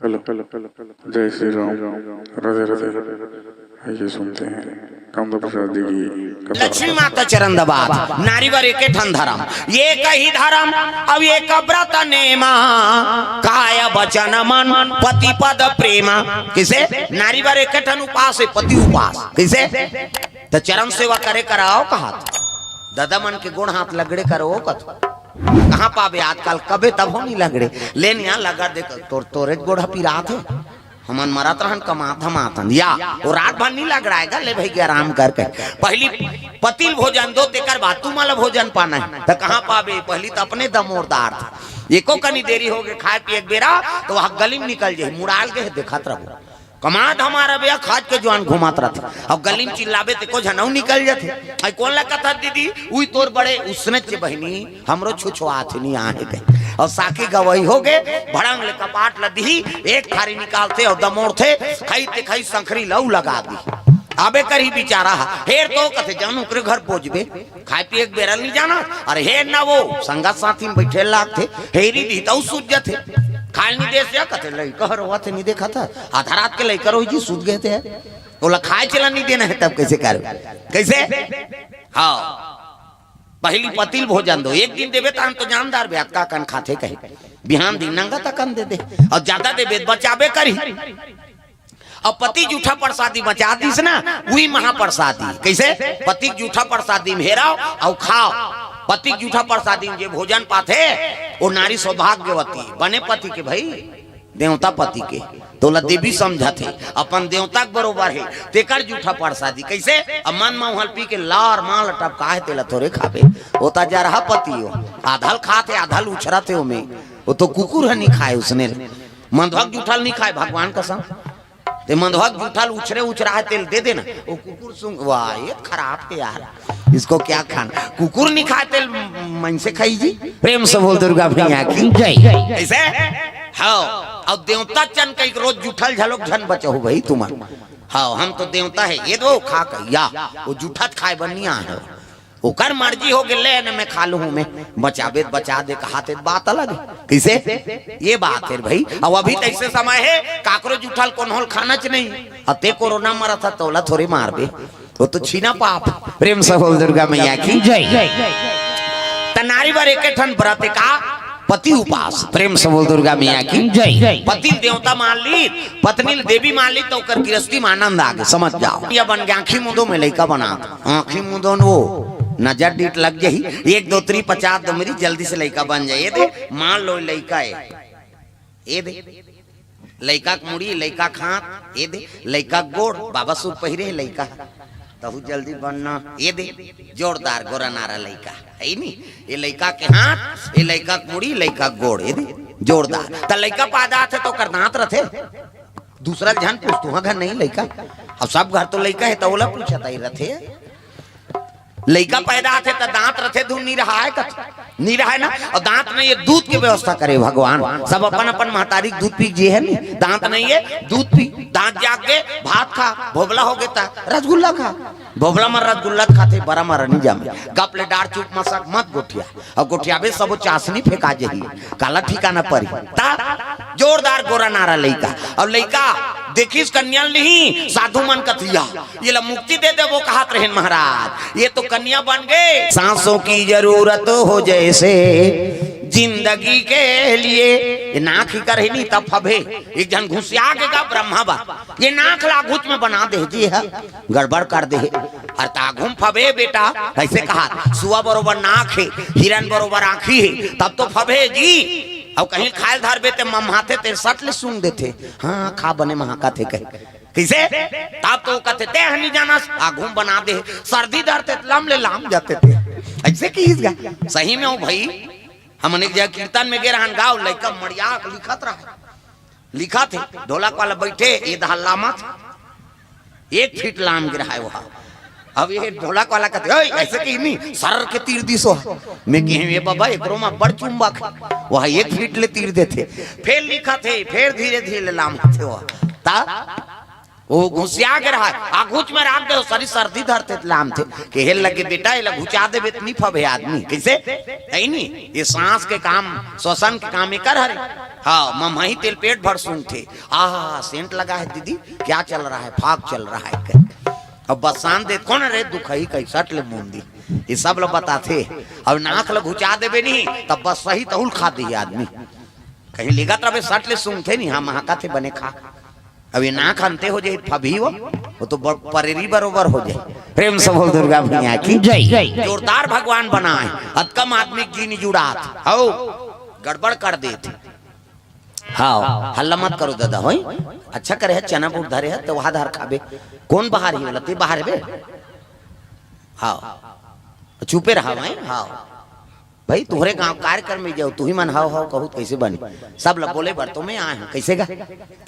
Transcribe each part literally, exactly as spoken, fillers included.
Hello, hello, hello, hello. जय श्री राम। राधे राधे। आइए सुनते हैं कामदेव प्रसाद जी की कथा। लक्ष्मी माता चरण दबात, नारी बर एके ठन धरम, ये कही धरम, अब ये कब्रत नेमा, काय बचन मन पति पद प्रेमा। किसे? नारी बर एके ठन उपास हे, पति उपास। किसे? त चरण सेवा करे कराओ कहत। ददा मन के गोड़ हाथ लगड़े करो कथ। कहाँ पाबे आजकल, कबे तब हो नहीं लगड़े। लेन यहाँ लगड़ दे, तोर, तोरे गोड़ ह पिरात हे। हमन मरत रहन, कमात धमात हन। या, वो रात भर नहीं लगड़ाएगा, ले भाई के आराम करके। पहली पतिल भोजन दो, तेकर बाद तुमला भोजन पाना है। त कहाँ पाबे, पहली त अपने दमोरदार था। एको कनी देरी हो गए, खाए पिए के बेरा, तो वह गली में निकल जाए, मुड़ाल के देखत रहो। कमात हमारा बे खाज के जुआन घुमात रथे। अब गली में चिल्लाबे ते को झनऊ निकल जाथे। आई कोन ला कथा दीदी? उई तोर बड़े उसने चे बहिनी, हमरो छुछुआत नहीं आहे गए। और साकी गवाही हो गए, भड़ंग ले कपाट ल दिही, एक थारी निकालथे और दमोड़थे, खई ते खई संखरी लऊ लगा दी। आबे करही बिचारा हा, हेर तो कथे जान ओकरे घर पोजबे। खाए पिए के बेरा ल नहीं जाना। अरे हे ना वो, संगत साथी में बैठे लागथे, हेरी दी तऊ सूझ जाथे। खाए नहीं दे से कथे, लइका हर होवत हे, नहीं देखा था। आधा रात के लइका रोही जी सूझ गए थे। ओला खाए चला नहीं देना है तब कैसे कर? कैसे? हाँ। पहली पतिल भोजन दो, एक दिन देबे तहन तो जानदार बे, अतका कन खाथे कहे। बिहान दिन नंगा तकन दे दे। और ज्यादा देबे त बचाबे करही। अब पति जूठा प्रसादी बचा दिस ना, वही महाप्रसादी। कैसे? पति के जूठा प्रसादी में हेराओ और खाओ। पति के जूठा प्रसादी में जे भोजन पाथे, वो नारी सौभाग्यवती, बने पति के भाई, देवता पति के। तोला देवी समझत हे, अपन देवता के बरोबर हे, तेकर जूठा प्रसादी। कैसे? अब मन म उहल पी के लार माल टपका हे, तेला थोरे खाबे। वो त जरहा पति हो, आधल खाथे, आधल उछरत हे ओमे। वो तो कुकुर ह नहीं खाए उसने। मंधवा के जूठा ल नहीं खाए, भगवान कसम। ते मंधवा के जूठा ल उछरे उछरा हे, तेल दे देना। वो कुकुर सुंग, वाह, ये खराब हे यार, इसको क्या खाना? कुकुर नहीं खाए तेल, मनसे खाई जी। प्रेम से बोल दुर्गा मैया की जय। ऐसे? हाँ। अब देवता चन कई रोज जूठा ल झलोक झन बचहू भाई तुमन। हाँ, हम तो देवता हे, ये दो खा के या, वो जूठा त खाए बर नहीं आहे। ओकर मर्जी हो गेले न, मैं खा लूं, मैं बचाबे त बचा दे, कहा ते बात अलग हे। कैसे? ये बात हे भाई। अब अभी त ऐसे समय हे, काकरो जूठा ल कोनो ल खाना च नहीं। अते कोरोना मरत ह, तोला थोरे मारबे, वो तो छीना पाप। प्रेम से बोल दुर्गा मैया की जय। त नारी बर एके ठन व्रत का पति उपास। प्रेम से बोल दुर्गा मैया की जय। पति ल देवता मान ली, पत्नी ल देवी मान ली, तो ओकर गृहस्थी में आनंद आ गए, समझ जाओ। या बन गया आंखी मुंदो में लइका बना, आंखी मुंदो न वो नजर डीठ लग जाही। एक दो त्री पचास दो मेरी, जल्दी से लइका बन जाए। ये दे, मान लो लइका हे, ये दे, लइका के मुड़ी, लइका के हाथ, ये दे, लइका के गोड़, बाबा सूट पहिरे हे लइका, तहु जल्दी बनना। ये दे, जोरदार गोरा नारा लइका हे नी, ये लइका के हाथ, ये लइका के मुड़ी, लइका के गोड़, ये दे, जोरदार। त लइका पैदा आथे त ओकर दांत रथे, दूसरा झन पूछ, तुहा घर नहीं लइका? अब सब घर तो लइका हे, त ओला पूछत आई रथे। लइका पैदा आथे त दांत रथे, धुन नहीं रहा है कथे, नहीं रहा है ना। और दांत नहीं, ये दूध की व्यवस्था करे भगवान। सब अपन अपन महतारी के दूध पी के जिए हे नी, दांत नहीं हे, दूध पी, दांत जाग के भात खा, भोबला हो गए त रसगुल्ला खा। भोबला म रसगुल्ला खाथे, बरा म नहीं जामे। गप ले डार चुप मसक मत गोठिया। अउ गोठियाबे सबो चासनी फेंका जही। काला ठिकाना परी। त जोरदार गोरा नारा लइका। अउ लइका देखिस कन्या ल नहीं, साधु मन कथे या, ये ला मुक्ति दे देबो कहत रहेन महाराज। ये तो कन्या बन गए। सांसों की जरूरत हो जैसे जिंदगी के लिए। ये नाक ही कर ही नहीं तब फबे। एक झन घुसिया के गा ब्रह्मा बा। ये नाक ला घुच में बना दे जी है। गड़बड़ कर दे हे। अरे त आघू म फबे बेटा, ऐसे कहा, सुआ बरोबर नाक हे, हिरन बरोबर आंखी हे, तब तो फबे जी। अउ कहीं खाए ल धरबे ते मम्हाथे ते सट ले सूंघ देथे। हाँ, खा बने महाकत हे कहे। कैसे? तब तो कथे, ते हनी जानस, आघू म बना दे हे। सर्दी धरथे त लम ले लाम जाथे ते। ऐसे किहिस गा। सही में हो भाई, हमन एक जगह कीर्तन में गे रहन, गाँव लइका मड़िया लिखत रहा। लिखत हे, ढोलक वाला बैठे, ये दहा लामत, एक फीट लाम गिरा है वहा। अब ये ढोलक वाला कहते, "ओए, ऐसे कहीं नहीं, सर के तीर दिस हो।" मैं कहे, "ये बाबा, एकरो मा बड़ चुंबक है।" वहा एक फीट ले तीर देथे। फेर लिखत हे, फेर धीरे धीरे लामत हे वहा। ता वो घुसिया के रहा, आगुच में राख दे, सरी सर्दी धरथे त लामथे। कहे लगे, "बेटा, एला घुचा देबे त नी फबे आदमी।" कइसे? है नी? ये सांस के काम, श्वसन के काम एकर हरे। हाँ, ममही तेल पेट भर सूंघथे। "आहा, सेंट लगा है दीदी, क्या चल रहा है?" "फाग चल रहा है," कहे। अब बसान दे, "कोन रे दुखही?" कही सट ले मुंदी। ये सब ल बताथे। अब नाक ल घुचा देबे नी, तब बस सही तहुल खा दिही आदमी। कहीं लेगत रबे सट ले सूंघथे नी, हाँ, महका थे बने खा। अब ये नाक अंते हो जाए, फबही वो, वो तो ब-, परेरी बरोबर हो जाए। प्रेम से बोल दुर्गा मैया की जय। जोरदार भगवान बनाए, अतकम आदमी जी नी जुड़ात, हौ, गड़बड़ कर देत। हाँ, हल्ला मत करो दादा, होई? अच्छा करे है, चना बूट धरे है, तो वहां धर खाबे। कोन बाहर ही वाला? ते बाहर बे? हाँ, चुपे रहा भाई। हाँ भाई, तुहरे गांव कार्यक्रम में जाओ, तुही मन हाव हाव कहू त कइसे बनी? सब ल बोले बर तो मैं आए हूं, कइसे गा?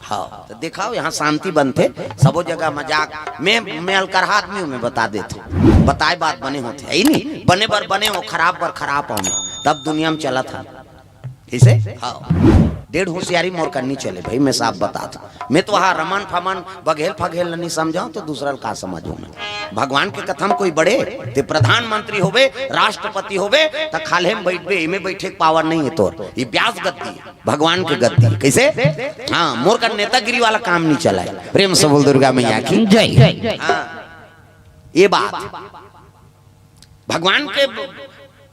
हाँ, त देखाव, यहाँ शांति बनथे, सबो जगह मजाक। मैं, मैं अलकरहा आदमी हूं, मैं बता देथंव, बताए बात बने होथे, है नी? बने बर बने हो, खराब बर खराब हो, मैं तब दुनिया में चलत हन। कइसे? हाँ, डेढ़ होशियारी मोर कन्नी चले भाई, मैं साफ बताथंव। मैं तो वहाँ रमन फमन, बघेल फघेल ल नी समझंव, तो दूसरा ल का समझहूं मैं? भगवान के कथा म कोई बड़े, ते प्रधानमंत्री होबे, राष्ट्रपति होबे, त खाल्हे म बइठबे, एमे बइठे के पावर नहीं है तोर। ये ब्यास गद्दी, भगवान के गद्दी। कइसे? हाँ, मोर कर नेतागिरी वाला काम नी चलाय। प्रेम से बोल दुर्गा मैया की जय। हाँ, ये बात। भगवान के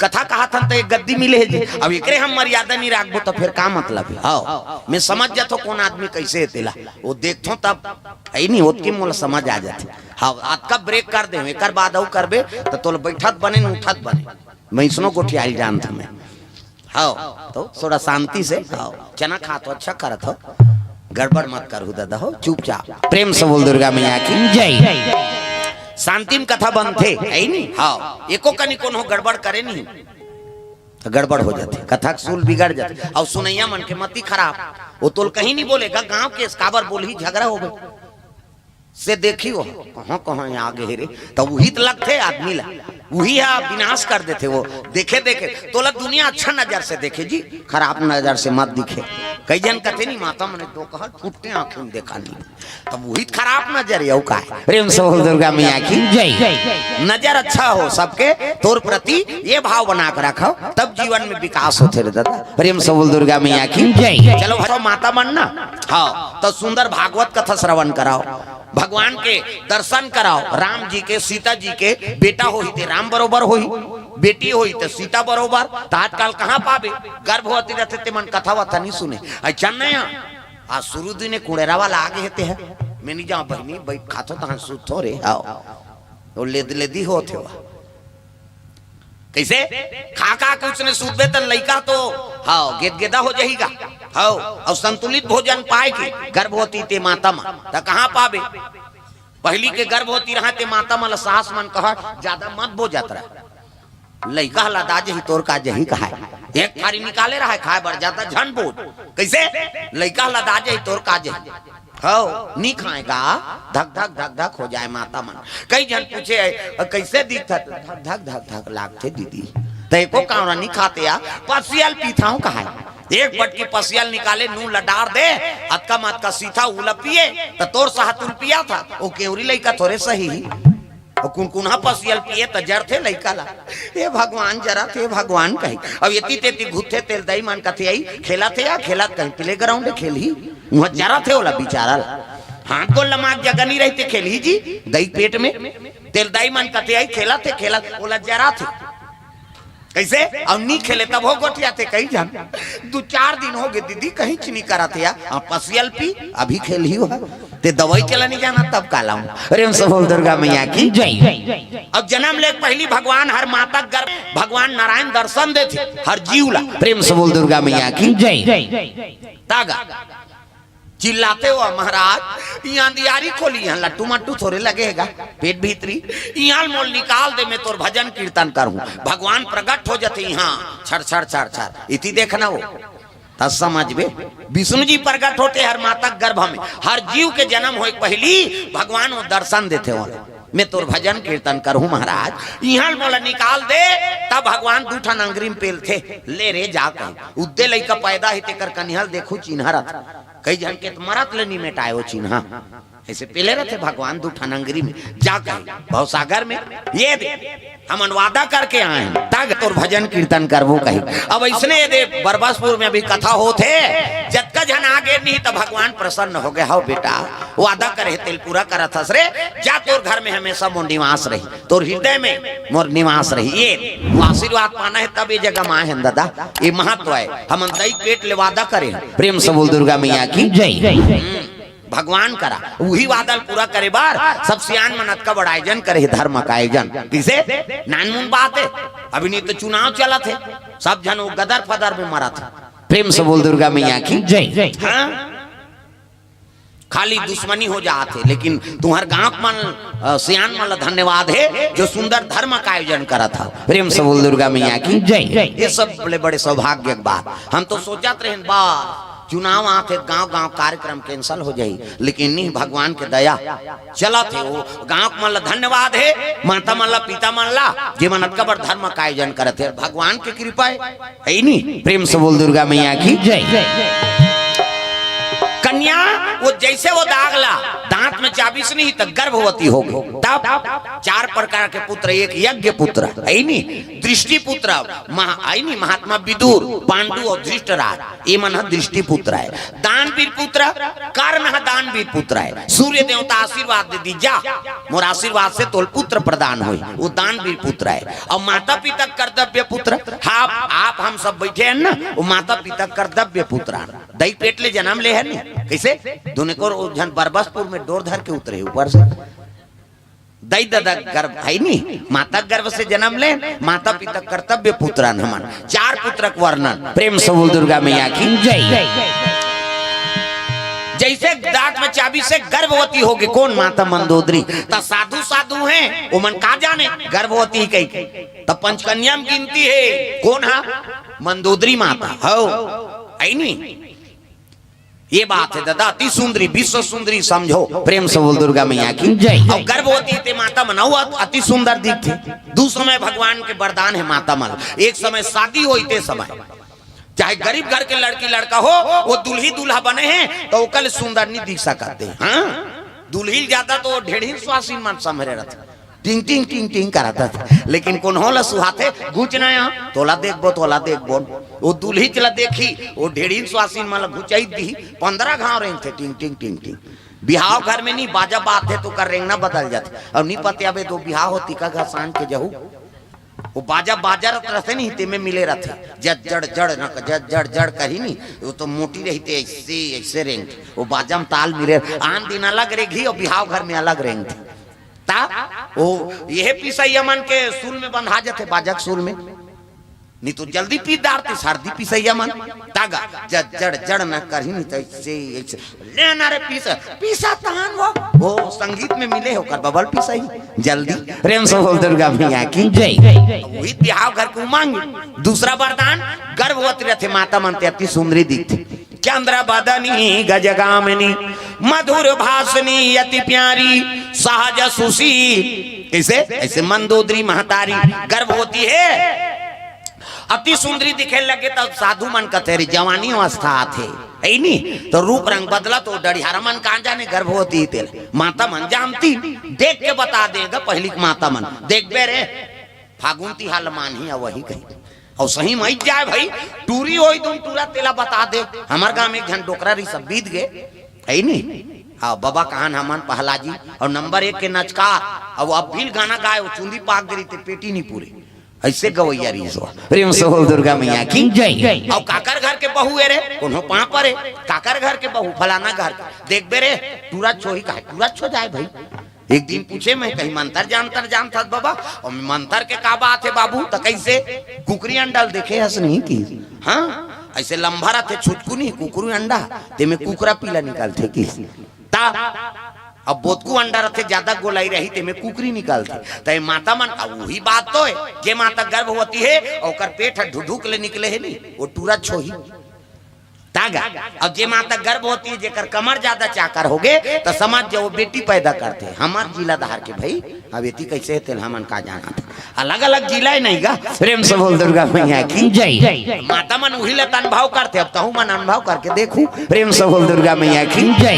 कथा कहत हन त एक गद्दी मिले हे जी। अब एकरे हम मर्यादा नी राखबो त फेर का मतलब हे? हाँ, मैं समझ जाथंव कोन आदमी कइसे हे तेला। वो देखथंव तब, है नी, ओतके मोला समझ आ जाथे। हाँ, अतका ब्रेक कर देहूं, एकर बाद अउ करबे त तोला बइठत बने न उठत बने। मैं इसनो गोठियाइल जानथंव मैं। हाँ, तो थोड़ा शांति से, हाँ, चना खाथंव, अच्छा करत हव, गड़बड़ मत करहू दादा हो, चुपचाप। प्रेम से बोल दुर्गा मैया की जय। शांति म कथा बनथे, है नी? हाँ, एको कनी कोनो गड़बड़ करे नहीं, त गड़बड़ हो जाथे, कथा के सुर बिगड़ जाथे, अउ सुनइया मन के मति खराब। वो तोला कहीं नी बोले गा, गांव के काबर बोलही, झगरा होबे। से देखी वो कहाँ कहाँ आगे हे रे, त उही त लगथे आदमी ला, उही हा विनाश कर देथे वो। देखे देखे तोला दुनिया अच्छा नजर से देखे जी, खराब नजर से मत दिखे। कई झन कथे नी, माता मने तो कहा फुट्टे आंखें म देखा नी, तब उही त खराब नजर हे, अउ का हे? प्रेम से बोल दुर्गा मैया की जय। नजर अच्छा हो सबके तोर प्रति, ये भाव बना के रखव, तब जीवन में विकास होथे रे दादा। प्रेम से बोल दुर्गा मैया की जय। चलो भाई, माता मन ना, हाँ, त सुंदर भागवत कथा श्रवण कराव, भगवान के दर्शन कराव, राम जी के, सीता जी के। बेटा होही ते राम बरोबर होही, बेटी होही ते सीता बरोबर। त आजकल कहाँ पाबे? गर्भवती रथे ते मन कथा वथा नी सुने। अच्छा नया, आज शुरू दिने कुड़ेरा वाला आगे हे ते हे। मैं नी जांव बहिनी, बइठ खाथंव तहां सुतथंव रे। हाँ, वो लेद लेदी होत हे वा। कइसे? खा खा के उसने सूतबे त लइका तो, हाँ, गेदगेदा हो जाही गा। हाँ, अउ संतुलित भोजन पाए के गर्भवती ते माता मन, त कहाँ पाबे? पहिली के गर्भवती रहा ते माता मन ल सास मन कहा, "ज्यादा मत बोजत रह, लइका ह लदा जही तोर का जही," कहाय। एक थारी निकाले रहा खाए बर, "ज्यादा झन बोज।" कइसे? "लइका ह लदा जही तोर का जही।" हव, नी खाय गा, धक धक धक धक हो जाय माता मन। कई झन पूछे, "कइसे दिखत?" "धक धक धक धक लागथे दीदी।" त एको कांवरा नी खाते या, पसियल पीथंव कहाय। एक बटकी पसियल निकाले, नून ल डार दे, अतका म अतका सीथा उला पिए, त तोर साहतुल पियाथा, ओ केवरी लइका थोरे सही ही। अउ कुनकुनहा पसियल पिए त जरथे लइका ला। "हे भगवान, जरत हे भगवान," कही। अब एती तेती घुरथे, तेल दई मन कथे, "अई खेलत हे या खेलत कहीं, प्ले ग्राउंड खेलही, उहाँ जरत हे ओला बिचारा ला।" हाथ गोल लमाक जगह नी रहिथे, खेलही जी दई पेट में। तेल दई मन कथे, "अई खेलत हे, खेलत," ओला जरत हे। कइसे? अउ नी खेले तभो गोठियाथे कई झन। दू चार दिन होगे दीदी, कहींच नी करत हे या। हाँ, पसियल पी, अभी खेलही हो। ते दवई के ला नी जानत तब का लाऊं। प्रेम से बोल दुर्गा मैया की जय। अब जनम ले पहिली भगवान हर माता गर्भ, भगवान नारायण दर्शन देथे हर जीव ला। प्रेम से बोल दुर्गा मैया की जय। तागा चिल्लाथे हो, "महाराज, ये अंधियारी खोली, इहाँ लट्टू मट्टू थोरे लगे हे गा, पेट भीतरी, इहाँ ल मोल निकाल दे, मैं तोर भजन कीर्तन करूं।" भगवान प्रगट हो जाथे इहाँ, छर छर छर छर। इति देखना हो, त समझबे, विष्णु जी प्रगट होथे हर माता के गर्भ में, हर जीव के जनम होय के पहिली भगवान वो दर्शन देथे, ओला, "मैं तोर भजन कीर्तन करूं महाराज, इहाँ ल मोला निकाल दे।" तब भगवान दू ठन अंगरी में पेलथे, "ले रे जा," कहे। उद्दे लइका पैदा हे तेकर कनिहा ल देखू चिन्हा रथ। कई झन के त मरत ले नी मेटाय ओ चिन्हा। ऐसे पेले रथे भगवान दू ठन अंगरी में, जा कहे भवसागर में, ये दे, हमन वादा करके आए हैं, तग तोर भजन कीर्तन करबो कही। अब ऐसने ये दे बरबसपुर में अभी कथा होत हे, जतका झन आगे नहीं त भगवान प्रसन्न हो गए, "हव बेटा, वादा करे हे तेल पूरा करत हस रे, जा तोर घर में हमेशा मोर निवास रही, तोर हृदय में मोर निवास रही।" ये वो आशीर्वाद पाना हे तब ये जगह में आए हैं दादा, ये महत्व है। हमन दई पेट ले वादा करे हैं। प्रेम से बोल दुर्गा मैया की जय। भगवान करा उही वादा ल पूरा करे बर सब सियान मन अतका बड़ आयोजन करे हे, धर्म का आयोजन। किसे नानमुन बात हे, अभी नहीं तो चुनाव चलत हे, सब झन वो गदर फदर में मरत हे। प्रेम से बोल दुर्गा मैया की जय। हाँ, खाली दुश्मनी हो जात हे, लेकिन तुम्हर गांव मन, अ, सियान मन ला धन्यवाद हे जो सुंदर धर्म का आयोजन करत हे। प्रेम से बोल दुर्गा मैया की जय। ये सब बड़े बड़े सौभाग्य के बात। हम तो सोचत रहेन बा चुनाव आथे, गांव गांव कार्यक्रम cancel हो जाही, लेकिन नहीं, भगवान के दया चलत हे। वो गांव मन ला धन्यवाद हे, माता मन ला, पिता मन ला, जे मन अतका बड़ धर्म का आयोजन करत हे, भगवान के कृपा हे, हे नी? प्रेम से बोल दुर्गा मैया की जय। कन्या वो जैसे वो दाग ला दांत में चाबिस नहीं त गर्भवती हो गई, तब चार प्रकार के पुत्र, एक यज्ञ पुत्र, हे नी? दृष्टि पुत्र, महा-, हे नी? महात्मा विदुर, पांडु और धृष्टराज, ये मन ह दृष्टि पुत्र हे। दानवीर पुत्र, कर्ण ह दानवीर पुत्र हे। सूर्य देवता आशीर्वाद दे दी, "जा, मोर आशीर्वाद से तोल पुत्र प्रदान होई।" वो दानवीर पुत्र हे। और माता पिता कर्तव्य पुत्र, हाँ, आप हम सब बैठे हैं ना, वो माता पिता कर्तव्य पुत्र हे। दई पेट ले जन्म ले हे नी, कैसे? दोनों को झन बरबसपुर में डोर धर के उतरे ऊपर से। दई ददा गर्भ हे नी, माता गर्भ से जन्म ले, माता पिता कर्तव्य पुत्र हन हमन। चार पुत्र के वर्णन। प्रेम से बोल दुर्गा मैया की जय। जैसे दांत में चाबिस हे गर्भवती हो गई, कौन? माता मंदोदरी। त साधु साधु हे, ओमन का जाने गर्भवती कही के। त पंचकन्या में गिनती हे, कौन हा? मंदोदरी माता, हव, हे नी? ये बात हे दादा, अति सुंदरी, विश्व सुंदरी समझो। प्रेम से बोल दुर्गा मैया की जय। और गर्भवती ते माता मन अउ अति सुंदर दिखथे। दू समय भगवान के वरदान हे माता मन। एक समय शादी होई ते समय, चाहे गरीब घर के लड़की लड़का हो, वो दुल्ही दूल्हा बने हे त ओकर ले सुंदर नहीं दिख सकत हे। हाँ, दुल्ही ज्यादा तो ढेढ़ी सुवासिन मन संभरे रथे, टिंग टिंग टिंग टिंग करत हे। लेकिन कोनो ला सुहाथे, "घुंच ना यहाँ, तोला देखबो, तोला देखबो।" वो दुल्ही ला देखही, वो ढेढ़ी सुवासिन मन ला घुंचाई दिही, पंद्रह घांव रेंगथे, टिंग टिंग टिंग टिंग। बिहाव घर में नहीं, बाजा बाजथे त ओकर रेंगना बदल जाथे। अउ नहीं पतियाबे त बिहाव होही का घर सांझ के जहू, वो बाजा बाजत रथे नहीं, तेमे मिले रथे, "जड़ जड़ जड़ न, जड़ जड़ जड़" कही नहीं, वो तो मोटी रहिथे, ऐसे ऐसे रेंगथे। वो बाजा में ताल मिले, आन दिन अलग रेंगही और बिहाव घर में अलग रेंगथे। त वो ये पिसैया मन के सूल में बंधा जाथे, बाजा के सूल में। नहीं तो जल्दी पीस डारथे, सर्दी पिसैया मन। तागा, "जड़ जड़ जड़ न करही नहीं तो ऐसे ऐसे।" "ले ना रे पीस, पीसा तहान वो।" वो संगीत में मिले हे ओकर बबल पिसई जल्दी। प्रेम से बोल दुर्गा मैया की जय। वही बिहाव घर के उमंग। दूसरा वरदान, गर्भवती रथे माता मन ते अति सुंदरी दिखथे। "चंद्र बदनी गजगामिनी, मधुर भाषणी अति प्यारी, सहज सुशील।" कैसे? ऐसे मंदोदरी महतारी गर्भवती हे, अति सुंदरी दिखे लगे, तब साधु मन कथे, "रे, जवानी अवस्था आथे, हे नी? त रूप रंग बदलत हो, डढ़ियारा मन का जाने गर्भवती तेल।" माता मन जानती, देख के बता देगा पहली के माता मन, "देखबे रे, फागुन तिहार ल मानही अवही कही।" और सही में जाए भाई, टूरी होई तुम टूरा तेला बता दे। हमर गांव में एक झन डोकरा रही, सब बीत गए, हे नी? हाँ, बाबा कहान हमन पहला जी, और नंबर एक के नचकार, और अब भी गाना गाए, वो चुंदी पाक दे रही ते पेटी नहीं पूरे। ऐसे गवैया रहिस वो। प्रेम से बोल दुर्गा मैया की जय। और काकर घर के बहू ए रे, कोनो पांव परे, काकर घर के बहू, फलाना घर के। देखबे रे, टूरा छोही का है, टूरा छो जाए भाई। एक दिन पूछे मैं, कही, "मंतर जानतर जानत हस बाबा?" और मंतर के का बात हे बाबू, त कैसे? कुकरी अंडा ल देखे हस नहीं कि? हाँ, ऐसे लंबा रथे छुटकू नहीं, कुकरी अंडा, तेमे कुकरा पीला निकलथे कि? ता अब बोतकू अंडा रथे, ज्यादा गोलाई रही, तेमे कुकरी निकलथे। त ये माता मन, अब वही बात तो हे, जे माता गर्भवती हे, ओकर पेट ह ढुढुक ले निकले हे नी, वो टूरा छोही। तागा। अब जे माता गर्भवती हे, जेकर कमर ज्यादा चाकर होगे, त समझ जाओ बेटी पैदा करथे। हमर जिला धार के भाई, अब एती कैसे हे तेला हमन का जानत। अलग-अलग जिला हे नहीं गा। प्रेम से बोल दुर्गा मैया की। जय। माता मन उही ला त अनुभव करथे, अब तहू मन अनुभव करके देखू। प्रेम से बोल दुर्गा मैया की। जय।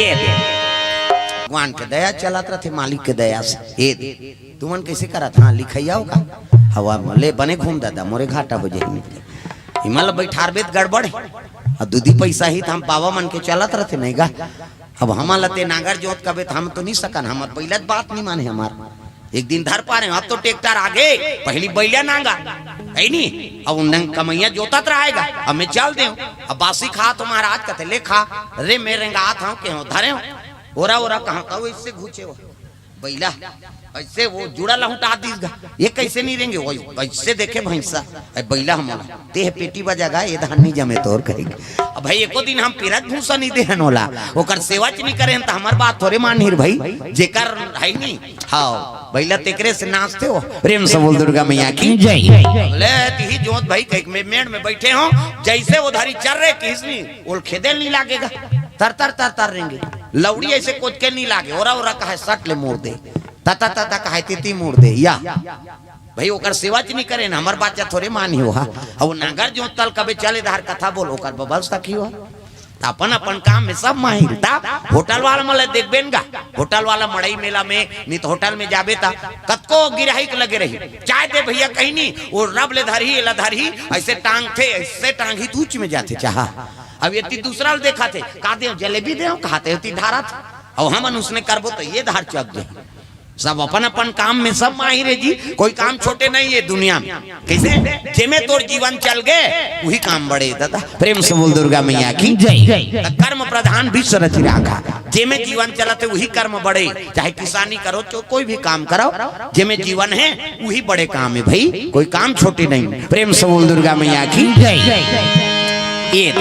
ये दे। भगवान के दया चलत रथे, मालिक के दया से। ये दे। तुमन कैसे करत? हाँ, लिखइया हो का? हवा म ले बने घूम दादा, मोरे घाटा हो जाही। इमा ल बैठारबे त गड़बड़ हे। अब दूधी पैसा ही त हम बाबा मन के चलत रथे नहीं गा। अब हमन ल ते नांगर जोत कबे त हम तो नहीं सकन, हमर बइला त बात नहीं माने हमार। एक दिन धर पा रहे हो, अब तो ट्रैक्टर आ गे, पहली बइला नांगर, है नी? अब उन कमैया जोतत रहेगा, अब मैं चल देव। अब बासी खा तो महाराज कथे, "ले खा।" रे मैं रेंगात हूँ, के हो धरे हो, ओरा ओरा कहाँ का वैसे घुचे हो। बइला ऐसे वो जुड़ा लहुटा दीस गा। ये कैसे नहीं रेंगे? वो ऐसे देखे भैंसा, "ए बइला हमला, ते हे पेटी बजा गा, ये धान नहीं जमे तोर," कहेगी। अब भाई एको दिन हम पिरत भूसा नहीं देहन ओला, ओकर सेवा च नहीं करेन त हमर बात थोरे मानही रे भाई। जेकर है नहीं, हाँ, बइला तेकरे से नाचथे हो। प्रेम से बोल दुर्गा मैया की। जय। ले तिही जोत भाई कह के मैं मेड़ में बैठे हो, जैसे वो धारी चर रहे किसनी, ओल खेदे नहीं लागेगा, तर तर तर तर रेंगे। लौड़ी ऐसे कोचके नहीं लागे, ओरा ओरा कहे सट ले मोड़ दे, तता तता कहे तिती मोड़ दे या। भाई ओकर सेवा च नहीं करेन, हमर बाचा थोरे मानही हो। अब वो नांगर जोत तल कबे चले धार कथा बोल, ओकर बबल सखी हो। त अपन अपन काम में सब माहिर। त होटल वाला मन ल देखबे न गा, होटल वाला मड़ई मेला में, नहीं तो होटल में जाबे त कतको गिराही के लगे रही, "चाय दे भैया," कहीं नहीं, वो रब ले धरही, एला धरही, ऐसे टांगथे, ऐसे टांगही त ऊंच में जाथे चाहा। अब ये ती दूसरा ल देखा थे, "का देव? जलेबी देव?" कहाथे, ती धारा था। अब हमन उसने करबो त ये धार चक जाही। सब अपन अपन काम में सब माहिर हे जी, कोई काम छोटे नहीं हे दुनिया में। कैसे? जेमे तोर जीवन चल गे, वही काम बड़े दादा। प्रेम से बोल दुर्गा मैया की। जय। त कर्म प्रधान विश्व रचि राखा। जेमे जीवन चलत हे वही कर्म बड़े, चाहे किसानी करो, चो कोई भी काम करो, जेमे जीवन हे वही बड़े काम हे भाई, कोई काम छोटे नहीं। प्रेम से बोल दुर्गा मैया की। जय। ये